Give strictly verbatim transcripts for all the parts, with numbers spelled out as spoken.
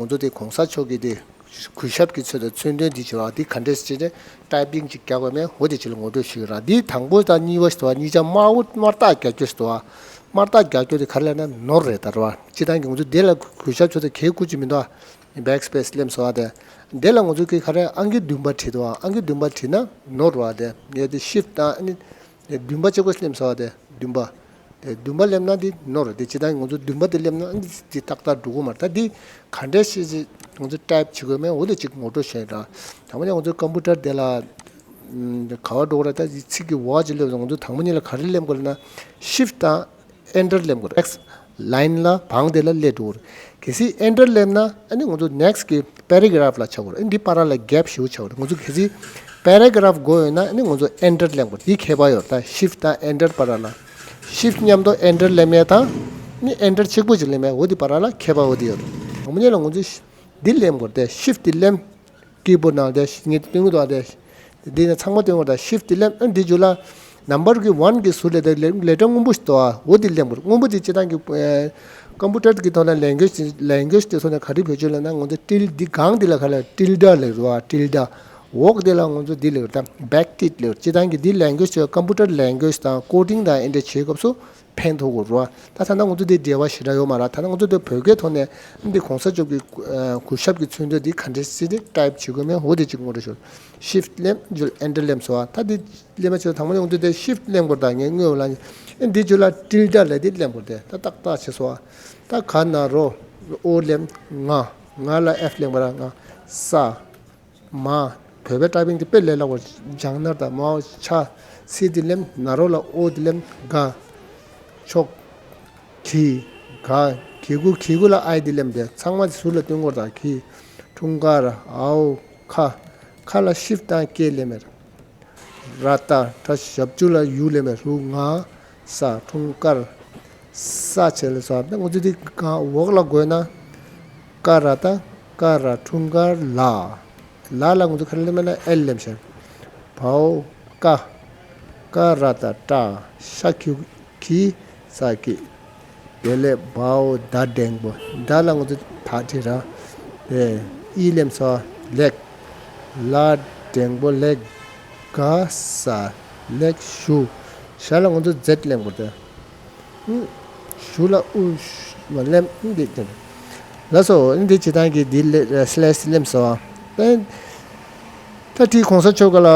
ང་ཚོ་དེ་གོང་ས་མཆོག་གི་དེ་གུས་ཞབས་ཀྱི་ཚུལ་དང་མཚོན་དོན་འདི་བྱེད་པ་འདི་ག་འདྲས་ཅི་རེད། ཊའི་པིང་ཅིག་རྒྱག་དགོས་མེད། འོ་དེ་ཅི་ལ་ངོ་སྤྲོད་ཞུ་གི་ར། འདི་དང་པོ་དང་གཉིས་པ་ཞིག་འདུག་བ། གཉིས་ཆ་དམར་པོ་དམར་རྟགས་རྒྱག་རྒྱུ་ཞིག་འདུག་བ། དམར་རྟགས་རྒྱག་རྒྱུ་དེ་ག་རེ་ལབ་ན་ནོར་རེད་ད་ར་བ། སྤྱིར་བཏང་གི་ང་ཚོ་དེ་ལ་གུས་ཞབས་ཚུལ་དང་གལ་ཁུར་ཅིག་མི་འདུག་བ། བེག་སི་པེ་སི་སླེབས་སོང་བ་དེ། དེ་ལ་ང་ཚོ་གི་ག་རེ་ཨང་ཀི་བདུན་པ་བྲིས་འདུག་བ། ཨང་ཀི་བདུན་པ་བྲིས་ན་ནོར་བ་དེ། ངས་དེ་ཤིཕ་དང་ཨ་ནི་བདུན་པ་གཅིག་པོ་སླེབས་སོང་བ་དེ་བདུན་པ། དེ་བདུན་པ་སླེབས་ན་འདི་ནོར་རེད། དེ་སྤྱིར་བཏང་ང་ཚོ་བདུན་པ་དེ་སླེབས་ན་འདི་འདི་ཏག་ཏག་འགྲོ་གི་མ་རེད། ད་འདི་ག་འདྲས་ཞིག་ཅིག་ང་ཚོ་ཊའིབ་བྱེད་དགོས་མེད། འོ་དེ་ཅིག་ངོ་སྤྲོད་བྱས་ར། དང་པོ་ནས་ང་ཚོ་ཀམ་པུ་ཊར་དེ་ལ་ཨམ་ག་བ་འགྲོ་གི་རེད། ད་འདི་ཚིག་གི་འོག་ཅིག་སླེབས་སོང་། ང་ཚོ་དང་པོ་ཉིད་ལ་ག་རེ་སླེབས་དགོས་ལབ་ན་ཤིཕ་དང་ཨེན་ཊར་སླེབས་དགོས་རེད། ནེག་སི་ལ་ཡིན་ལ་བང་དེ་ལ་སླེབས་འགྲོ་གི་རེད། གལ་སྲིད་ཨེན་ཊར་སླེབས་ན་ཨ་ནི་ང་ཚོ་ནེག་སི་གི་པེ་ར་གྷ་རབ་ལ་ཆགས་དགོས་རེད། ཨ་ནི་འདི་བར་ལ་གེབ་ཞེ་པོ་ཆགས་དགོས་རེད། ང་ཚོ་གལ་སྲིད་པེ་ར་གྷ་རབ་དགོས་ཡོད་ན་ཨ་ནི་ང་ཚོ་ཨེན་ཊར་སླེབས་དགོས་རེད། འདི་ཁྱད་པར་ཡོད་རེད། ད་ཤིཕ་དང་ཨེན་ཊར་བར་ལ། ཤིཕ་མཉམ་དུ་ཨེན་ཊར་སླེབས་ཡས་དང་ནི་ཨེན་ཊར་གཅིག་པོ་ཅིག་སླེབས་ཡས། འོ་དེ་བར་ལ་ཁྱད་པར་འོ་དེ་ཡོད་རེད། དང་པོ་ཉིད་ལ་ང་ཚོ་འདི་སླེབས་དགོས་རེད། ཤིཕ་འདི་སླེབས། ཀི་བོར་ཌི་ནང་དེ་ངས་སྟོན་གྱི་འདུག་བ། དེ་འདི་ནས་ཚང་མ་སྟོན་དགོས་རེད། ད་ཤིཕ་འདི་སླེབས། ཨ་འདི་རྒྱུ་ལ་ནམ་བར་གི་ཝན་གི་ཟུར་ལ་དེ་ལེ་ལེ་ཊར་སྔོན་པོ་ཞིག་འདུག་བ། འོ་འདི་སླེབས་དགོས་རེད། སྔོན་པོ་འདི་སྤྱིར་བཏང་གི་ཀམ་པུ་ཊར་གི་ཐོག་ལ་ལེང་གུ་ཨེཇ་ལེང་གུ་ཨེཇ་དེ་ཚོ་ནས་ག་རེ་བེད་སྤྱོད་ལབ་ན་ང་ཚོ་ཊིལ་འདི་སྒང་འདི་ལ་ག་ལ་ཊིལ་ཌ་ལབ་རེད་བ། ཊིལ་ཌ། འོག་དེ་ལ་ང་ཚོ་འདི་ལབ་རེད། ད་བེག་ཊིལ་ལབ་རེད། སྤྱིར་བཏང་གི་འདི་ལེང་གུ་ཨེཇ་ཀམ་པུ་ཊར་ལེང་གུ་ཨེཇ་དང་ཀོ་ཌིང་དང་ཨེ་འདྲ་བྱེད་སྐབས་སུ་ཕན་ཐོགས་དགོས་རེད་བ། ད་ཐ་ན་ང་ཚོ་འདི་འབྲེལ་བ་ཞེ་དྲག་ཡོད་མ་རེད། ཐ་ན་ང་ཚོ་འདི་བོད་སྐད་ཐོག་ནས་འདི་གོང་ས་མཆོག་གི་གུས་ཞབས་ཀྱི་མཚོན་དོན་འདི་ག་འདྲས་ཟེར་ཏེ་ཊའིབ་བྱེད་དགོས་མེད། འོ་དེ་གཅིག་ངོ་སྤྲོད་ཞུ། ཤིཕ་སླེབས། རྒྱུ་ལ་ཨེན་ཊར་སླེབས་སོང་བ། ད་འདི་སླེབས་མ་བྱས། དང་པོ་ནས་ང་ཚོ་འདི་ཤིཕ་སླེབས་དགོས་རེད། ད་ངས་དངོས་ཡོད་ལ་འདི་རྒྱུ་ལ་ཊིལ་ཌ་ལབ་དེ་སླེབས་དགོས་རེད། ད་ཏག་ཏག་བྱས་སོང་བ། ད་ག་ན་རོ། ཨོ་སླེབས། ང་། ང་ལ་ཨེཕ་སླེབས་པ་ར། ང་། ས། མ། བོད་པའི་ཊའིཔ་པིང་དེ་དཔེ་ལས་སླ་པོ། ལྗང་ནར་དང་མའོ་ཆ། སི་དེ་ལེམ། ན་རོ་ལ་ཨོ་དེ་ལེམ། ག་ཆོག་གི་ག་གི་གུ་གི་གུ་ལ་ཨའི་དེ་ལེམ། དེ་ཚང་མ་ཟུར་ལ་སྟོན་དགོས་རེད། ད་གི། འཁྲུངས་སྐར། ཨའོ། ཁ། ཁ་ལ་ཤིབ་དང་ཀེ་ལེམ། ར་ཏ། ཏྲ་ཞབས་ཀྱུ་ལ་ཡུ་ལེམ། རུ། ང་། ས། འཁྲུངས་སྐར། ས་བྱས་ལ་ས། ད་ང་ཚོ་འདི་གང་འོག་ལ་བགོས་ན། ཀ་ར་ཏ། ཀ་ར། འཁྲུངས་སྐར་ལ། ལ་ལ་ང་ཚོ་ག་རེ་ལེམ་ན་ཨེལ་ལེམ་ཤག་བའོ་ཀ། ཀ་ར་ཏ་ཀྲ། ཤ་ཁྱི་ཁྱི། ས་ཀྱི། དེ་ལས་བའོ་ད་འགྲེང་པོ། ད་ལ་ང་ཚོ་ད་བྲིས་ར། དེ་ཨི་ལེམ་ས། ལེགས། ལ་འགྲེང་པོ་ལེགས། ག་ས། ལེགས་ཞུ། ཞ་ལ་ང་ཚོ་ཛེད་ལེམ་དགོས་ཏེ། ཞུ་ལ་ཨུ་ཞུ་མ་ལེམ་འདི་དེ། ལགས་སོ། འདི་སྤྱིར་བཏང་གི་འདི་ལེ་སི་ལེ་སི་ལེམ་སོ། ད་ད་དེ་གོང་ས་མཆོག་ལ་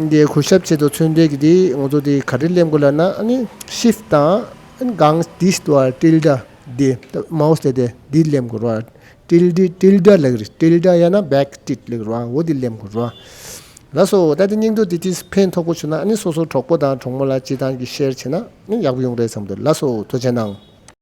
འདི་གུས་ཞབས་ཆེད་དུ་མཚོན་དོན་གྱི་འདི་ང་ཚོ་འདི་ག་རེ་ལེམ་དགོས་ལབ་ན། ཨ་ནི་ཤིབ་དང་གང་འདི་ཞིག་འདུག་བ། ཊིལ་ཌ་འདི་མའོ་སི་དེ་དེ་འདི་ལེམ་དགོས་ར། ཊིལ་ཌི་ཊིལ་ཌ་ལབ་རེད། ཊིལ་ཌ་ཡང་ན་བེག་ཊིལ་ལབ་ར། འོ་འདི་ལེམ་དགོས་ར། ལགས་སོ། ད་དེ་སྙིང་བསྡུས་དེ་དེ་ཕན་ཐོགས་པོ་བྱུང་ན། ཨ་ནི་སོ་སོ་གྲོགས་པོ་དང་གྲོགས་མོ་ལ་སྤྱིར་བཏང་གི་ཤེར་བྱས་ན་ཨ་ནི་ཡག་པོ་ཡོང་རེད་བསམ་འདུག་ལགས་སོ། ཐུགས་རྗེ་གནང་།